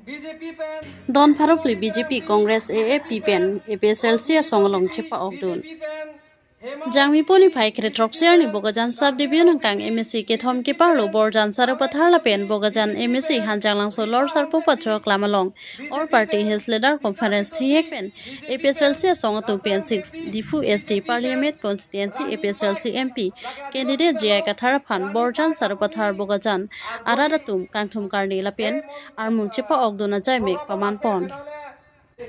BJP pen Don pharuk li BJP, Congress, AAP pen APSLC song long chepa ok dun. BJP pen Hema Jangmi poni phai khre trok ni Bogajan sub division kang MSc ke thom ke parlo Borjan Sarupathar la pen Bogajan MSc hanjang lang so lor sarpo pachok lamalong or party his leader conference thi ek pen APSLC song tu pen 6 Diphu ST parliament constituency APSLC MP candidate Jia Kathar phan Borjan Sarupathar Bogajan aradatum kangthum karni la pen armung chepa okdona jai mek paman pon.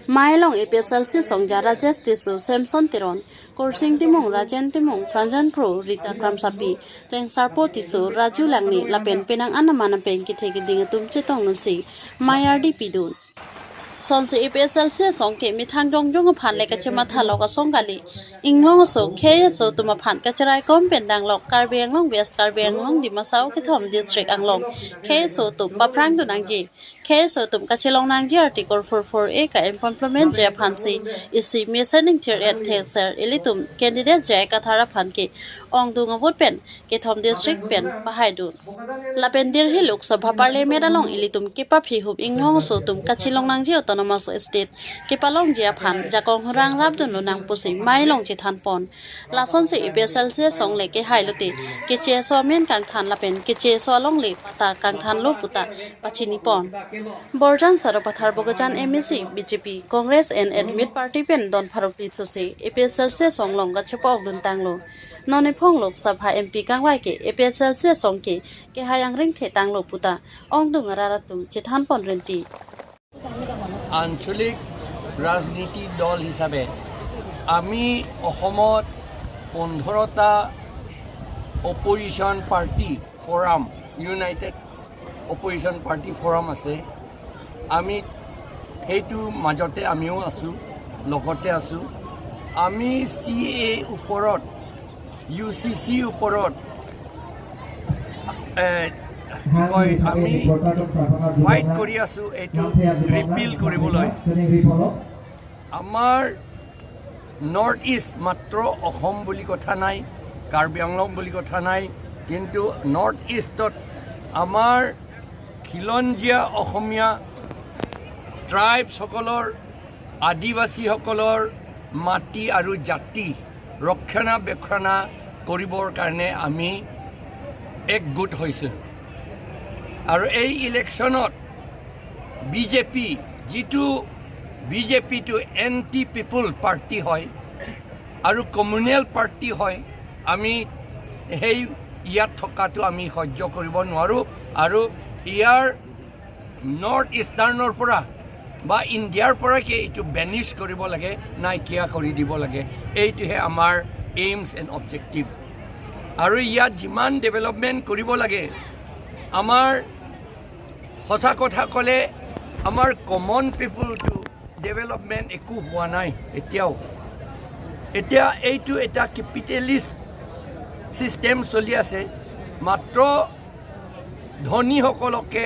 Mailong APSLC songja Rajesh Tisu, Samson Teron, Korsing Timung, Rajen Timung, Pranjan Pro, Rita Kramsapi, Leng Sarpo Tisu, Raju Langni, Lapen Penang Anamana Peng Kithe Ding Tum Chetong Nusi, Mayardi Pidun. Sonse APSLC songke mithang jong jong phan le kachema tha loga songali inglong so khe so tuma phan kacharai kom pen dang lok Karbi Anglong, West Karbi Anglong, Dimasau ke thom district anglong khe so tum paprang du nangji khe so tum kachelong nangji article 44A ka implement je phansi isi mesening thir et thek ser ilitum candidate je kathara phan ke ong du ngot pen ke thom district pen pahai du lapen dir hi Lok Sabha parliament along ilitum ke pa phi hup inglong so tum kachilong nangji autonomous state ke palong jia phan jakong rang rap dun lo nang pusi mai long che than pon lason se EPSL se song le ke hai lote ke che so men kang than lapen ke che so long le pata kang than lo puta pachini pon Borjan Saropathar Bogajan MSc BJP, Congress and admit party pen don pharok pi se APSL se song long ga chepa dun tanglo none phong Lok Sabha MP kangwai ke APSL se song ke hayang ring the tanglo puta ong dung raratum chethan pon renti. আঞ্চলিক ৰাজনীতি দল হিচাপে আমি অসমত 15টা opposition party forum, united opposition party forum আছে। আমি সেইটো মাজতে আমিও আছোঁ, লগতে আছোঁ। আমি চি এ ওপৰত, ইউ চি চি ওপৰত কি কয়, আমি ফাইট কৰি আছোঁ এইটো ৰিপিল কৰিবলৈ। আমাৰ নৰ্থ ইষ্ট মাত্ৰ অসম বুলি কথা নাই, কাৰ্বি আংলং বুলি কথা নাই, কিন্তু নৰ্থ ইষ্টত আমাৰ খিলঞ্জীয়া অসমীয়া ট্ৰাইবছসকলৰ, আদিবাসীসকলৰ মাটি আৰু জাতি ৰক্ষণাবেক্ষণা কৰিবৰ কাৰণে আমি একগোট হৈছোঁ। আৰু এই ইলেকশ্যনত বিজেপি, যিটো বিজেপিটো এণ্টি পিপুল পাৰ্টি হয় আৰু কমিউনেল পাৰ্টি হয়, আমি সেই ইয়াত থকাটো আমি সহ্য কৰিব নোৱাৰোঁ আৰু ইয়াৰ নৰ্থ ইষ্টাৰ্ণৰ পৰা বা ইণ্ডিয়াৰ পৰাই এইটো বেনিছ কৰিব লাগে, নাইকিয়া কৰি দিব লাগে। এইটোহে আমাৰ এইমছ এণ্ড অবজেক্টিভ। আৰু ইয়াত যিমান ডেভেলপমেণ্ট কৰিব লাগে, আমাৰ সঁচা কথা ক'লে আমাৰ কমন পিপুলটো ডেভেলপমেণ্ট একো হোৱা নাই এতিয়াও। এতিয়া এইটো এটা কেপিটেলিষ্ট ছিষ্টেম চলি আছে। মাত্ৰ ধনীসকলকে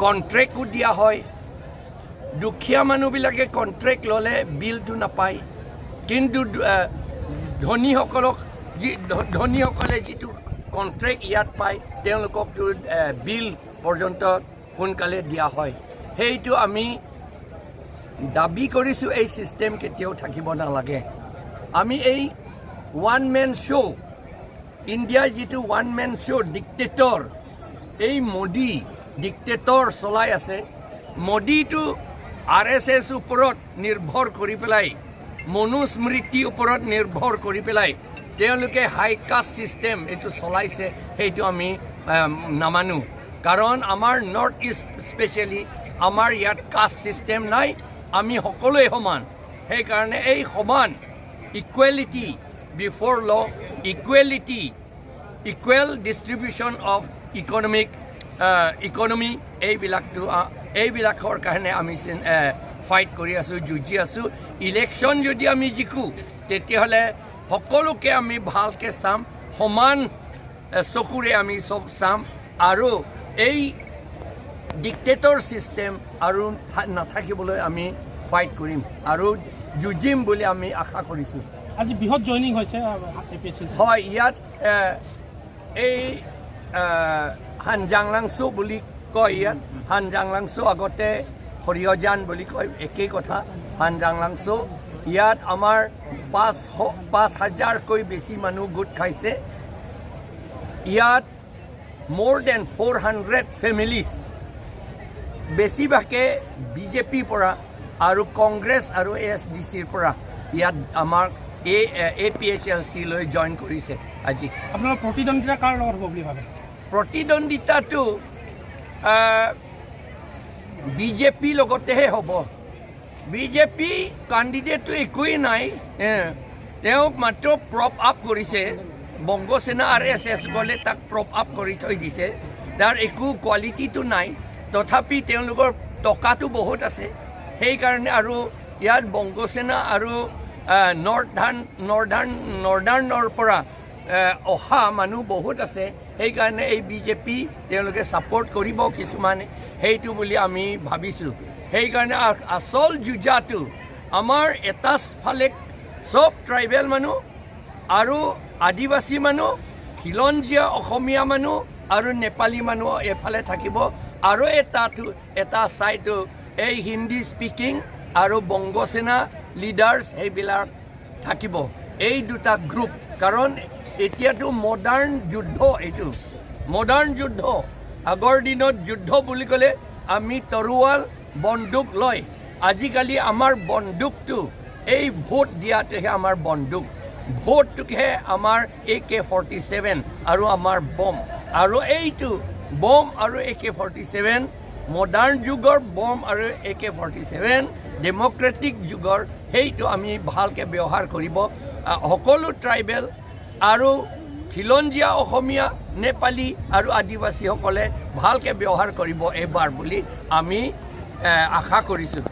কণ্ট্ৰেক্টো দিয়া হয়। দুখীয়া মানুহবিলাকে কণ্ট্ৰেক্ট ল'লে বিলটো নাপায়, কিন্তু ধনীসকলক যি ধনীসকলে যিটো কণ্ট্ৰেক্ট ইয়াত পায়, তেওঁলোককতো বিল পৰ্যন্ত সোনকালে দিয়া হয়। সেইটো আমি দাবী কৰিছোঁ, এই ছিষ্টেম কেতিয়াও থাকিব নালাগে। আমি এই ওৱান মেন শ্ব', ইণ্ডিয়াৰ যিটো ওৱান মেন শ্ব' ডিক্টেটৰ, এই মোদী ডিক্টেটৰ চলাই আছে। মোদীটো আৰএছএছ ওপৰত নিৰ্ভৰ কৰি পেলাই, মনুস্মৃতিৰ ওপৰত নিৰ্ভৰ কৰি পেলাই তেওঁলোকে হাই কাষ্ট ছিষ্টেম এইটো চলাইছে। সেইটো আমি নামানো, কাৰণ আমাৰ নৰ্থ ইষ্ট স্পেচিয়েলি আমাৰ ইয়াত কাষ্ট ছিষ্টেম নাই। আমি সকলোৱে সমান। সেইকাৰণে এই সমান equality before law, equality, equal distribution of economy, এইবিলাকৰ কাৰণে আমি ফাইট কৰি আছোঁ, যুঁজি আছোঁ। ইলেকশ্যন যদি আমি জিকোঁ, তেতিয়াহ'লে সকলোকে আমি ভালকৈ চাম, সমান চকুৰে আমি চব চাম আৰু এই ডিক্টেটৰ ছিষ্টেম আৰু নাথাকিবলৈ আমি ফাইট কৰিম আৰু যুঁজিম বুলি আমি আশা কৰিছোঁ। আজি বৃহৎ জইনিং হৈছে A P S L. হয়, ইয়াত এই হানজাংলাংচু বুলি কয় ইয়াত। হানজাংলাংচো আগতে সৰিয়হজান বুলি কয়, একেই কথা, হানজাংলাংচো। ইয়াত আমাৰ 5,000কৈ বেছি মানুহ গোট খাইছে। ইয়াত more than 400 families, বেছিভাগে বিজেপিৰ পৰা আৰু কংগ্ৰেছ আৰু এছ ডি চিৰ পৰা ইয়াত আমাক এই এপিএইচএলচি লৈ জইন কৰিছে আজি। আপোনাৰ প্ৰতিদ্বন্দ্বিতা কাৰ লগত হ'ব বুলি ভাবে? প্ৰতিদ্বন্দ্বিতাটো বিজেপিৰ লগতেহে হ'ব। বিজেপি কেণ্ডিডেটটো একোৱেই নাই, তেওঁক মাত্ৰ প্ৰপ আপ কৰিছে। বংগসেনা, আৰএছএছ গ'লে তাক প্ৰপ আপ কৰি থৈ দিছে। তাৰ একো কোৱালিটিটো নাই, তথাপি তেওঁলোকৰ টকাটো বহুত আছে, সেইকাৰণে। আৰু ইয়াত বংগসেনা আৰু নৰ্দাৰ্ণৰ পৰা অহা মানুহ বহুত আছে। সেইকাৰণে এই বিজেপি তেওঁলোকে ছাপৰ্ট কৰিব কিছুমানে, সেইটো বুলি আমি ভাবিছোঁ। সেইকাৰণে আচল যুঁজাটো আমাৰ এটা ফালে চব ট্ৰাইবেল মানুহ আৰু আদিবাসী মানুহ, খিলঞ্জীয়া অসমীয়া মানুহ আৰু নেপালী মানুহ এফালে থাকিব আৰু এটা ছাইডটো এই হিন্দী স্পিকিং আৰু বংগসেনা লিডাৰ্ছ সেইবিলাক থাকিব, এই দুটা গ্ৰুপ। কাৰণ এতিয়াতো মডাৰ্ণ যুদ্ধ, এইটো মডাৰ্ণ যুদ্ধ। আগৰ দিনত যুদ্ধ বুলি ক'লে আমি তৰোৱাল বন্দুক লয়। আজিকালি আমাৰ বন্দুকটো এই ভোট দিয়াটোহে আমাৰ বন্দুক, ভোটটোকহে আমাৰ একে-47 আৰু আমাৰ বম। আৰু এইটো বম আৰু একে-47 মডাৰ্ণ যুগৰ বম আৰু একে-47 ডেম'ক্ৰেটিক যুগৰ, সেইটো আমি ভালকৈ ব্যৱহাৰ কৰিব। সকলো ট্ৰাইবেল আৰু খিলঞ্জীয়া অসমীয়া, নেপালী আৰু আদিবাসীসকলে ভালকৈ ব্যৱহাৰ কৰিব এইবাৰ বুলি আমি আশা কৰিছোঁ।